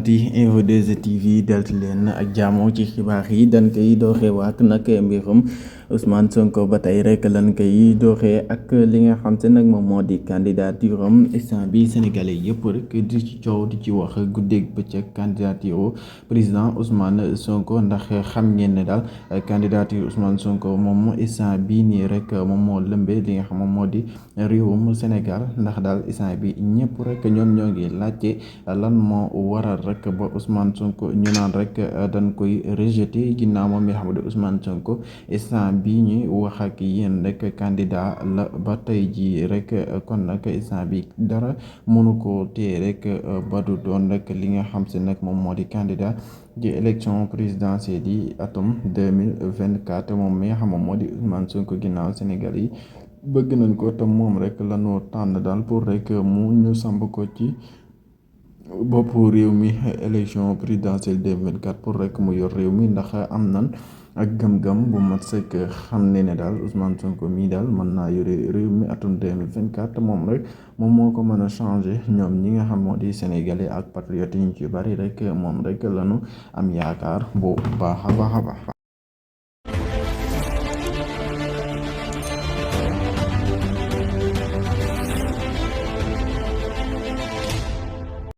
di Info 2S TV deltu leen ak jàmm ci xibaar yi dañ koy dooxewaat nag mbirum Ousmane Sonko ba tey rek lan koy dooxee ak li nga xam te nag moom moo di candidature am instant bi sénégalais yëpp rek di ci coow di ci wax guddeeg bëccëg candidature président Ousmane Sonko ndax xam ngeen ne daal candidature Ousmane Sonko moom instant bii nii rek moom moo lëmbee li nga xam moom moo di réewum Sénégal ndax daal instant bi ñëpp rek ñoom ñoo ngi laajte lan moo waral rek ba Ousmane Sonko ñu naan rek dañ koy rejeté ginnaaw moom mi xam ne Ousmane Sonko instant bii ñuy wax ak yéen rek candidat la ba tey jii rek kon nag instant bi dara mënu ko téye rek ba du doon rek li nga xam si nag moom moo di candidat ci élection présidentielle yi atum 2024 moom mi nga xam moom moo di Ousmane Sonko ginnaaw Sénégal yi bëgg nañ ko te moom rek lañu tànn daal pour rek mu ñu samb ko ci boppu réew mi élection présidentielle 2024 pour rek mu yor réew mi ndax am nan ak gëm-gëm bu mat sëkk xam ne daal Ousmane Sonko mii daal mën naa yore réew mi atum 2024 moom rek moom moo ko mën a changé ñoom ñi nga xam moo di sénégalais ak patriotes yi ñu ci bari rek moom rek lañu am yaakaar bu baax a baax a baax